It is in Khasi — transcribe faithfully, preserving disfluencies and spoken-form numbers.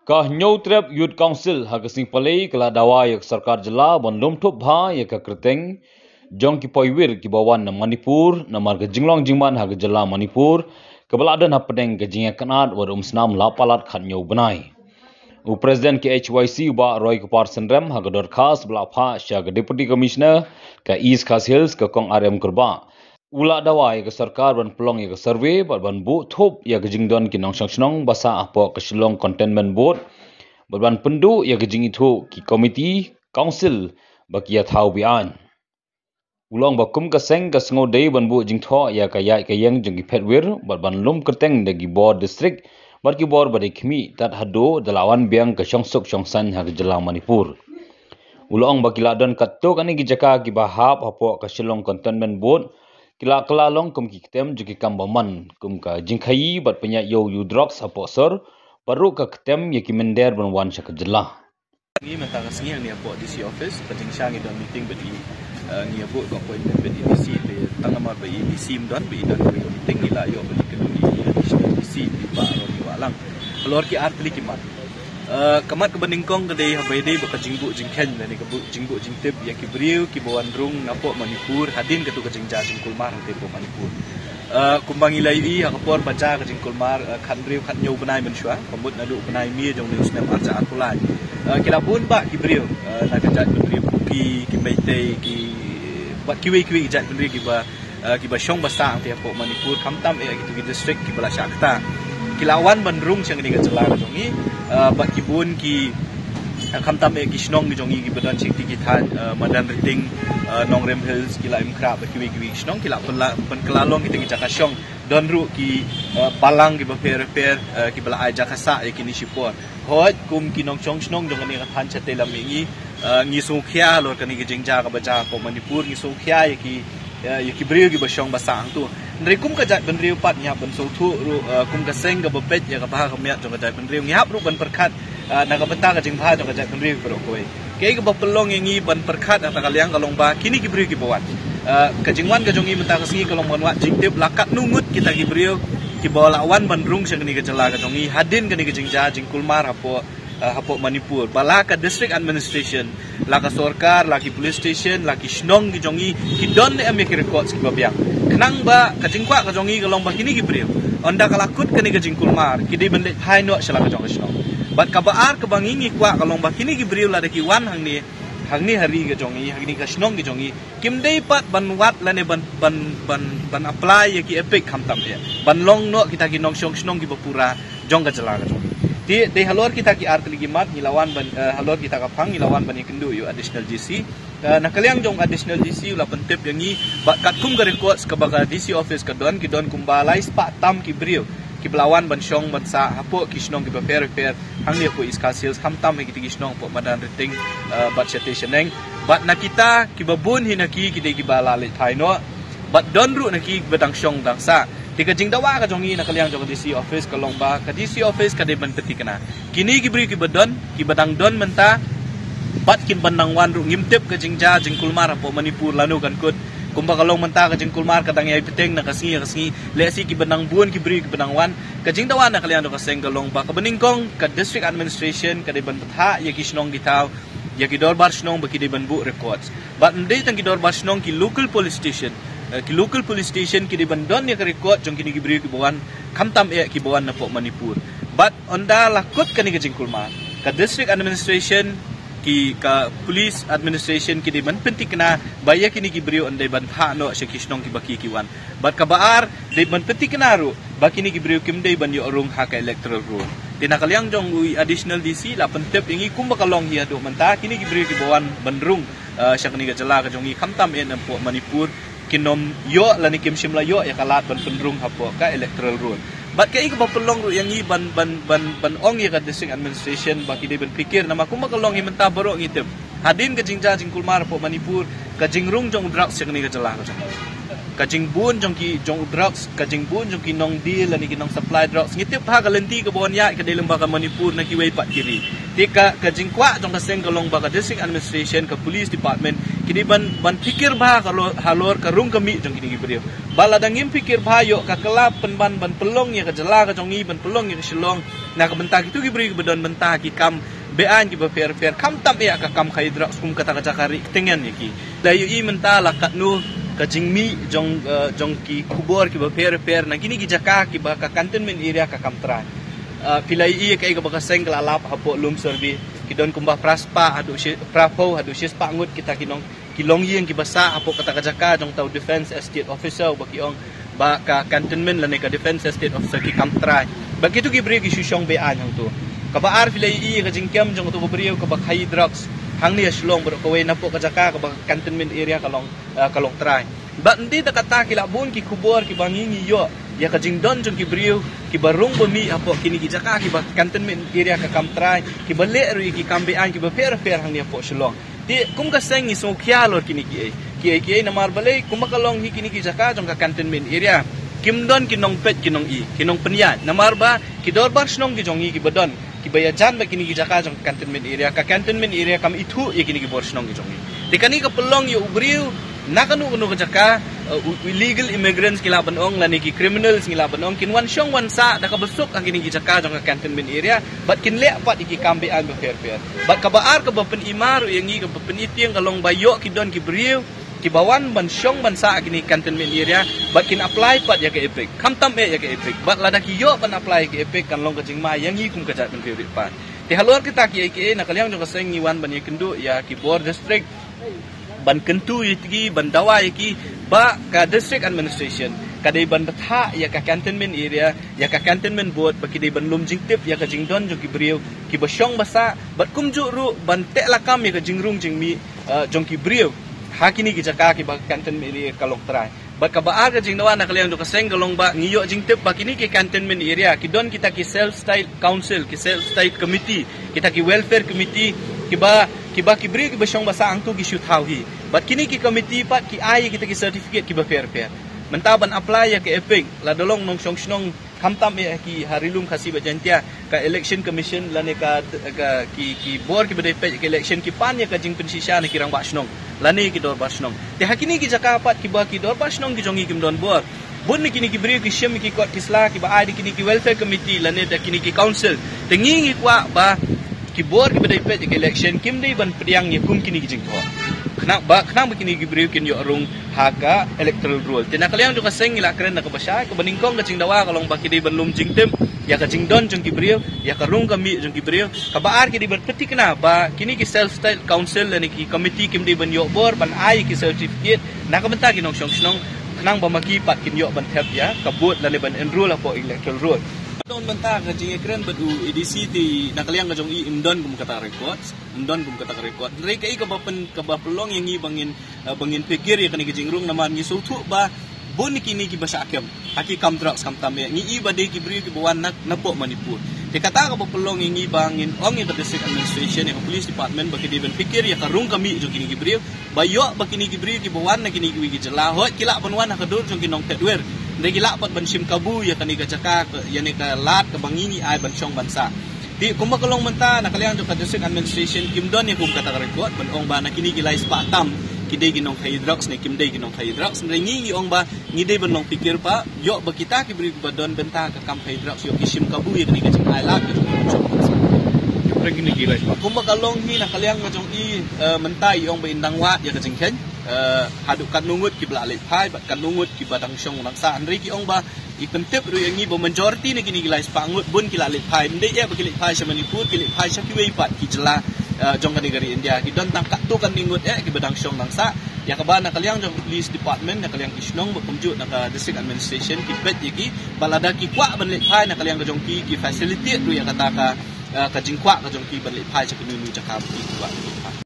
Ka Hynñiewtrep Youth Council ha ka sngi Palei ka la dawa ïa ka sorkar jylla ban lum thup bha ïa ka kyrteng jong ki poiwir kiba wan na Manipur namar ka jinglong jingman ha ka jylla Manipur kaba la don hapdeng ka jingïakynad wat um snam la palat khathynñiew bnai. U President K H Y C u Bah Roy Kupar Synrem ha ka dorkhas ba la phah sha ka Deputy Commissioner ka East Khasi Hills ka Kong R M Kurbah u la dawa ïa ka sorkar ban pynlong ïa ka survey bad ban buh thup ïa ka jingdon ki nongshong shnong ba sah hapoh ka Shillong Cantonment Board bad ban pynduh ïa ka jingithuh ki komiti council ba ki ïa thaw biang. U la ong ba kum ka seng ka sngew dei ban buh jingthoh ïa ka ïaid ka ïeng jong ki phetwir bad ban lum kyrteng da ki bor district bad ki bor ba dei khmih tad haduh da la wan biang ka shongsuk shongsaiñ ha ka jylla Manipur. U la ong ba ki la don katto katne ki jaka kiba hap hapoh ka Shillong Cantonment Board ki la kylla long kum ki ktem jong ki kam ba man kum ka jingkhaïi bad pynïaid ïew ïew drugs hapoh sor bad ruh ka ktem ïa ki mynder ban wan sha ka jylla. Ngi mynta ka sngi hangne hapoh D C office, ka jingshisha ngi don meeting bad i, eh, ngi ïa buh ka appointment bad i D C, te tang namar ba i D C ym don, ba i don ka meeting ngi la ïoh bad i kynduh i additional D C, i Bah Ronnie Wahlang. Halor ki ar tylli ki mat. Eh, ka mat kaba nyngkong ka dei haba ïadei bad ka jingbuh jingkheiñ lane ka buh, jingbuh jingtip ïa ki briew kiba wan rung napoh Manipur hadien kato ka jingjia jingkulmar hangtei hapoh Manipur. Eh, kumba ngi la ïohi ha ka por ba jia ka jingkulmar, eh, khathynriew khathynñiew bnai mynshuwa, ka mut naduh u bnai May jong une u snem arhajar arphew lai. Eh, ki la bun bah ki briew, eh, na ka jaitbynriew Kuki, ki Meitei, ki bad kiwei kiwei ki jaitbynriew kiba, eh, kiba shong ba sah hangtei hapoh Manipur, khamtam eh kito ki district kiba la shah kata. Ki la wan ban rung sha kane ka jylla ka jong ngi, eh, bad ki bun ki, eh, khamtam eh ki shnong ki jong ngi kiba don sha kito ki thaiñ, eh, Madanrting, eh, Nongrim Hills, ki la Imkrah bad kiwei kiwei ki shnong ki la pynla-, pynkylla long kito ki jaka shong. Don ruh ki, eh, balang kiba pher pher, eh, kiba la ai jaka sah ïa kine shipor. Hooid kum ki nongshong shnong jong kane ka thaiñ shatei lam ïa ngi, eh, ngi sngewkhia halor kane ka jingjia kaba jia hapoh Manipur, ngi sngewkhia ïa ki, eh, ïa ki briew kiba shong ba sah hangto. Hynrei kum ka jaitbynriew pat ngi hap ban sngewthuh ruh, eh, kum ka seng kaba peit ïa ka bha ka miat jong ka jaitbynriew ngi hap ruh ban pyrkhat, eh, na ka bynta ka jingbha jong ka jaitbynriew baroh kawei. Kaei kaba pynlong ïa ngi ban pyrkhat ha kata ka liang ka long ba kine ki briew kiba wan. Eh, ka jingwan ka jong ngi mynta ka sngi ka long ban wad jingtip la katno ngut kita ki briew kiba la wan ban rung sha kane ka jylla ka jong ngi hadien kane ka jingjia jingkulmar hapoh, eh, hapoh Manipur. Ba la ka district administration, la ka sorkar, la ki police station, la ki shnong ki jong ngi, ki don ne em ïa ki records kiba biang. Khnang ba ka jingkwah ka jong ngi ka long ba kine ki briew, ynda ka la kut kane ka jingkulmar, ki dei ban leit phai noh sha la ka jong ka shnong. Bad kaba ar kaba ngi ngi kwah ka long ba kine ki briew lada ki wan hangne, hangne ha ri ka jong ngi, hangne ka shnong ka jong ngi, kim dei pat ban wad lane ban, ban, ban, ban apply ïa ki EPIC khamtam eh. Ban long noh kita ki nongshong shnong kiba pura jong ka jylla ka jong ngi. Te dei halor kita ki ar tylli ki mat ngi la wan ban, eh, halor kita ka phang ngi la wan ban ïakynduh ïa u additional D C. Eh, na ka liang jong additional D C u la pyntip ïa ngi ba katkum ka records kaba ka D C office ka don, ki don kumba lai spah tam ki briew kiba la wan ban shong ban sah hapoh ki shnong kiba pher pher hangne hapoh East Khasi Hills, khamtam ha kita ki shnong hapoh Madanrting, eh, bad shatei shaneng. Bad na kita kiba bun hi na ki, ki dei kiba la leit phai noh. Bad don ruh na ki kiba dang shong dang sah. Te ka jingdawa ka jong ngi na ka liang jong ka D C office ka long ba ka D C office ka dei ban pynthikna. Kine ki briew kiba don, kiba dang don mynta, bad kin ban nang wan ruh, ngim tip ka jingjia jingkulmar hapoh Manipur lano kan kut. Kumba ka long mynta ka jingkulmar ka dang ïai bteng na ka sngi ïa ka sngi. Lehse kiba nang bun ki briew kiba nang wan. Ka jingdawa na ka liang jong ka seng ka long ba kaba nyngkong ka district administration ka dei ban bthah ïa ki shnong ki thaw, ïa ki dorbar shnong ba ki dei ban buh records. Bad ym dei tang ki dorbar shnong, ki local police station, eh, ki local police station ki dei ban don ïa ka record jong kine ki briew kiba wan, khamtam eh kiba wan napoh Manipur. Bad ynda la kut kane ka jingkulmar, ka district administration, ki, ka police administration ki dei ban pynthikna ba ïa kine ki briew yn dei ban phah noh sha ki shnong kiba ki ki wan. Bad kaba ar, dei ban pynthikna ruh ba kine ki briew kim dei ban ïoh rung ha ka electoral roll. Te na ka liang jong u additional D C la pyntip ïa ngi kumba ka long hi haduh mynta, kine ki briew kiba wan ban rung, eh, sha kane ka jylla ka jong ngi, khamtam eh napoh Manipur, kin ym ïoh lane kim shym la ïoh ïa ka lad ban pynrung hapoh ka electoral roll. Bad kaei kaba pynlong ruh ïa ngi ban, ban, ban, ban ong ïa ka district administration ba ki dei ban pyrkhat, namar kumba ka long hi mynta baroh ngi tip. Hadien ka jingjia jingkulmar hapoh Manipur, ka jingrung jong u drugs sha kane ka jylla ka jong ngi, ka jingbun jong ki, jong u drugs, ka jingbun jong ki nongdeal lane ki nongsupply drugs, ngi tip bha ka lynti kaba wan ïaid ka dei lyngba ka Manipur na kiwei pat ki ri. Te ka, ka jingkwah jong ka seng ka long ba ka district administration, ka police department, Ki dei ban, ban phikir bha ka lo-, halor ka rung ka mih jong kine ki briew. Ba lada ngim phikir bha ïoh ka kylla pynban ban pynlong ïa ka jylla ka jong ngi, ban pynlong ïa ka Shillong na ka bynta kito ki briew kiba don bynta ki kam beaiñ kiba pher pher, khamtam ïa ka kam khaïi drugs kum kata ka jaka ri ktingen ïa ki. Da ïohi mynta la katno ka jingmih jong, eh, jong ki khubor kiba pher pher na kine ki jaka kiba ka cantonment area ka kam trai. Eh, phi la ïohi kaei kaba ka seng ka la lap hapoh Lumsurvey, ki don kumba phra spah haduh shi-, phra phew haduh shi spah ngut kita ki nong, ki longïing kiba sah hapoh kata ka jaka jong uta u defense estate officer, ba ki ong ba ka cantonment lane ka defense estate officer ki kam trai. Ba kito ki briew ki shu shong beaiñ hangto. Kaba ar, phi la ïohi ka jingkem jong uto u briew kaba khaïi drugs hangne ha Shillong baroh kawei napoh ka jaka kaba ka cantonment area ka long, eh, ka long trai. Ba ym dei tang kata, ki la bun ki khubor kiba ngi ngi ïoh ïa ka jingdon jong ki briew kiba rung ba mih hapoh kine ki jaka kiba cantonment area ka kam trai, kiba leh ruh ïa ki kam beaiñ kiba pher pher hangne hapoh Shillong. Te kum ka seng ngi sngewkhia halor kine kiei kiei kiei, namar balei? Kumba ka long hi, kine ki jaka jong ka cantonment area kim don ki nongpeit ki nong-i, ki nongpynïaid, namar ba ki dorbar shnong ki jong ngi kiba don, kiba ïajan bad kine ki jaka jong ka cantonment area, ka cantonment area kam ithuh ïa kine ki bor shnong ki jong ngi. Te kane ka pynlong ïa u briew na kano kano ka jaka, eh, u, illegal immigrants ki lah ban ong lane ki criminals ngi lah ban ong, kin wan shong wan sah da kaba suk ha kine ki jaka jong ka cantonment area bad kin leh pat ïa ki kam beaiñ ba pher pher. Bad kaba ar, kaba pynimar ruh ïa ngi, kaba pynitieng ka long ba ïoh ki don ki briew kiba wan ban shong ban sah ha kine ki cantonment area bad kin apply pat ïa ka EPIC. Khamtam eh ïa ka EPIC. Bad lada ki ïoh ban apply ïa ka EPIC kan long ka jingma ïa ngi kum ka jaitbynriew riewpaid. Te halor kita kiei kiei, na ka liang jong ka seng ngi wan ban ïakynduh ïa ki bor district ban kyntu ïa ki, ban dawa ïa ki ba ka district administration ka dei ban bthah ïa ka cantonment area, ïa ka cantonment board, ba ki dei ban lum jingtip ïa ka jingdon jong ki briew kiba shong ba sah, bad kumjuh ruh ban teh lakam ïa ka jingrung jingmih, eh, jong ki briew ha kine ki jaka kiba ka cantonment area ka long trai. Bad kaba ar ka jingdawa na ka liang jong ka seng ka long ba ngi ïoh jingtip ba kine ki cantonment area ki don kita ki self styled council, ki self styled committee, kita ki welfare committee, kiba, kiba ki briew kiba shong ba sah hangto ki shu thaw hi. Bad kine ki committee pat ki ai kita ki certificate kiba pher pher. Mynta ban apply ïa ka EPIC, lada long nongshong shnong, khamtam eh ha ki, ha Ri-lum Khasi bad Jaiñtia, ka Election Commission lane ka, ka, ki, ki bor kiba dei peit ïa ka election ki pan ïa ka jingpynshisha na ki rangbah shnong lane ki dorbar shnong. Te ha kine ki jaka pat kiba ki dorbar shnong ki jong ngi kim don bor, bun na kine ki briew ki shim ïa ki kot ki sla kiba ai da kine ki welfare committee lane da kine ki council. Te ngi ngi kwah ba ki bor kiba dei peit ïa ka election kim dei ban pdiang ïa kum kine ki jingthoh, khnang ba, khnang ba kine ki briew kin ïoh rung ha ka electoral roll. Te na ka liang jong ka seng ngi la kren da kaba shai, kaba nyngkong ka jingdawa ka long ba ki dei ban lum jingtip ïa ka jingdon jong ki briew, ïa ka rung ka mih jong ki briew. Kaba ar, ki dei ban pynthikna ba kine ki self styled council lane ki committee kim dei ban ïoh bor ban ai ki certificate na ka bynta ki nongshong shnong, khnang ba ma ki pat kin ïoh ban thep ïa ka vote lane ban enroll hapoh electoral roll. Don mynta ka jingïakren bad u ADC, te na ka liang ka jong i ym don kum kata ka record, ym don kum kata ka record. Hynrei kaei kaba pyn, kaba pynlong ïa ngi ba ngin, eh, ba ngin pyrkhat ïa kane ka jingrung, namar ngi sngewthuh ba bun na kine kiba shah kem ha ki kam drugs khamtam eh, ngi i ba dei ki briew kiba wan na, napoh Manipur. Te kata kaba pynlong ïa ngi ba ngin ong ïa ka district administration, ïa ka police department, ba ki dei ban pyrkhat ïa ka rung ka mih jong kine ki briew, ba ïoh ba kine ki briew kiba wan na kine kiwei ki jylla, hooid ki lah ban wan ha ka dur jong ki nongthied wir, hynrei ki lah pat ban shim kabu ïa kane ka jaka, ka, ïa kane ka lad kaba ngi ngi ai ban shong ban sah. Te kumba ka long mynta, na ka liang jong ka district administration kim don ïa kum kata ka record ban ong ba na kine ki lai spah tam ki dei ki nongkhaïi drugs ne kim dei ki nongkhaïi drugs. Hynrei ngi ngi ong ba ngi dei ban long pyrkhat ba ïoh ba kita ki briew kiba don bynta ka kam khaïi drugs ïoh ki shim kabu ïa kane ka jingai lad ka jong ki nongshong ban sah. Kumba ka long hi, na ka liang ka jong i, eh, mynta i ong ba in dang wad ïa ka jingkheiñ, eh, haduh katno ngut kiba la leit phai bad katno ngut kiba dang shong dang sah. Hynrei ki ong ba i pyntip ruh ïa ngi ba majority na kine ki lai spah ngut bun ki la leit phai. Ym dei eh ba ki leit phai sha Manipur, ki leit phai sha kiwei pat ki jylla, eh, jong kane ka ri India. Ki don tang katto katne ngut eh kiba dang shong dang sah. Ïa kaba na ka liang jong ka police department, na ka liang ki shnong bad kumjuh na ka district administration ki peit ïa ki, ba lada ki kwah ban leit phai, na ka liang ka jong ki ki facilitate ruh ïa kata ka, eh, ka jingkwah ka jong ki ban leit phai sha kano kano jaka ba ki kwah ban leit phai.